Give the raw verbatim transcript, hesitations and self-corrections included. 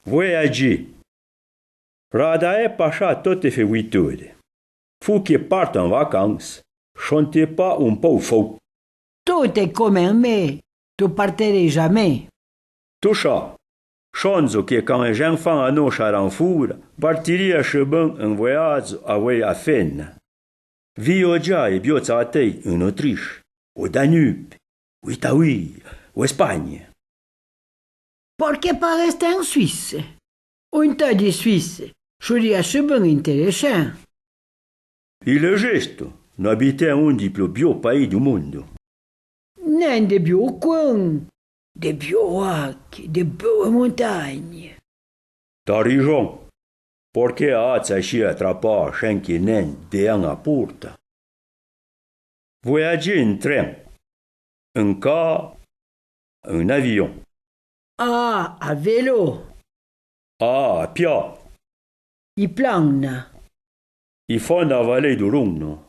Voyadjé. Radaè pachà tote fé vouitoure. Fou que parta en vacanse, chon-te pa oun pou fou? Tot é comme en mé, to parteré jamé. Toucha, chondzo que can é j'enfan a no charan foura, partiria chebin en voyadzo avoué a fenna. Viodjà é biotsa atei en Autriche, o Danube, o Italie, o Espagne. Porqué pa resté en Suisse? Oun ta di Suisse, choria chebin intéressant. Il é justo, no abitè en oun di plo bio paì du mondo. Nen de bio coin, de bio ac, de bio montagne. Ta rijon, porqué a atsa chi atrapà chenque nen de an a porta? Voyadjé en tren, en ca, en avion. A, a vélo. A, a pià. I plana. I fon a valé du Rouno.